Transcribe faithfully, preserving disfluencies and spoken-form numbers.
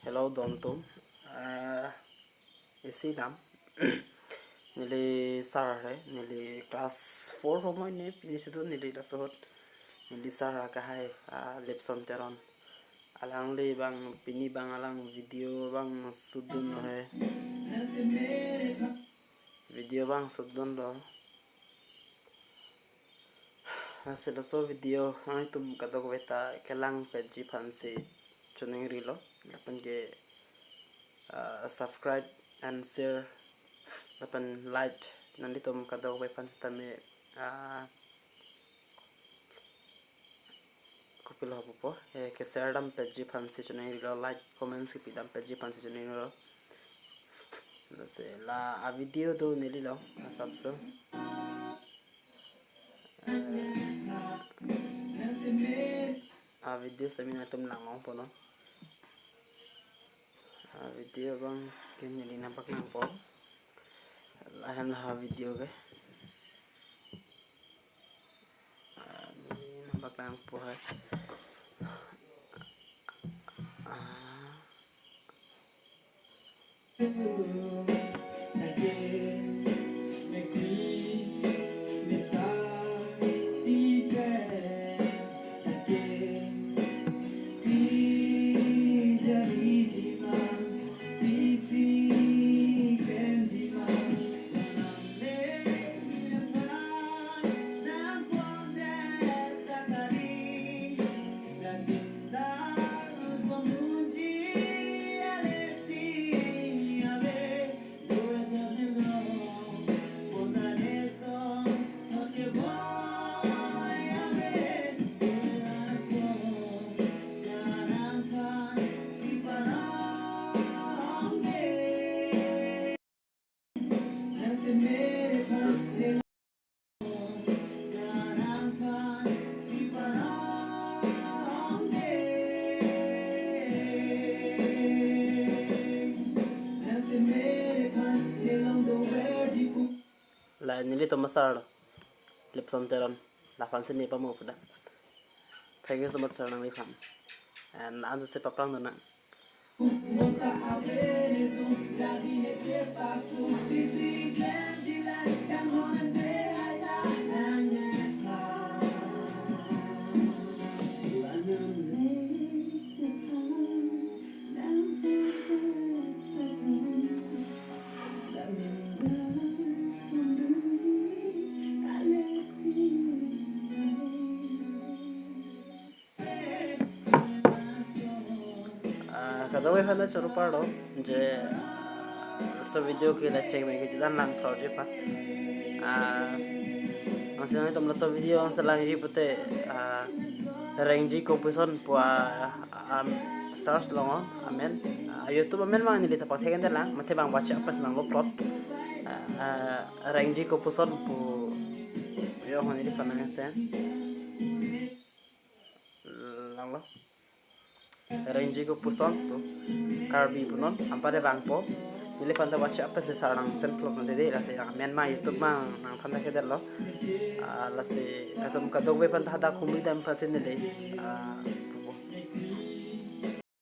Hello, don atum. Ah, isi dam. Neli sar he, neli class four romoi ne, pini si do neli laso ahut. Neli sar akehai, ah, Lipson Teron. Alangli abang, pini abang alang video abang shoot dunlo he. Video abang shoot dunlo. Lasi laso video nanglitum kadokave ta kelangpetji aphansi choningrilo. Lapen ke, ah, subscribe and share lapen like nanglitum kadokave aphan sitame, ah, kopilo hapupo, eh, ke-share dampetji aphansi choningrilo, like, comments kepi dampetji aphansi choningrilo. Lasi la a video do nelilo, asapso. Eh, a video sitame nangtum langlongpo non. A video abang ke neli nangpaklangpo. Lahenlo a video ke. Ah, neli nangpaklangpo he. Ah. La nelitum asar lo, Lipson Teron, laphansi ne pamu pu da. Thank you so much, sir, nangliphan. And ansose paphrang dun nang. Ah, kadokave aphan ta choro parlo je, ah, laso video ke la cheng me ke judan lang pro je pa. Ah, ansi nanglitum laso video ansi langji pute, ah, Rengji Kopuson pu a, an search long amen. Ah, YouTube amen abang neli ta pathek-en det lang, mate bang baca apa senang lo plot. Ah, ah, Rengji Kopuson pu yo hon neli panang sen. Langlo. Rengji Kopuson pu Karbi punon, anparke vangpo. Neliphan ta WhatsApp pen sar nang send plot nang dede, lasi nang amen ma YouTube ma nangphan ta kedetlo. Ah, lasi nangtum kadokave aphan ta hadak humri dam aphansi neli, ah,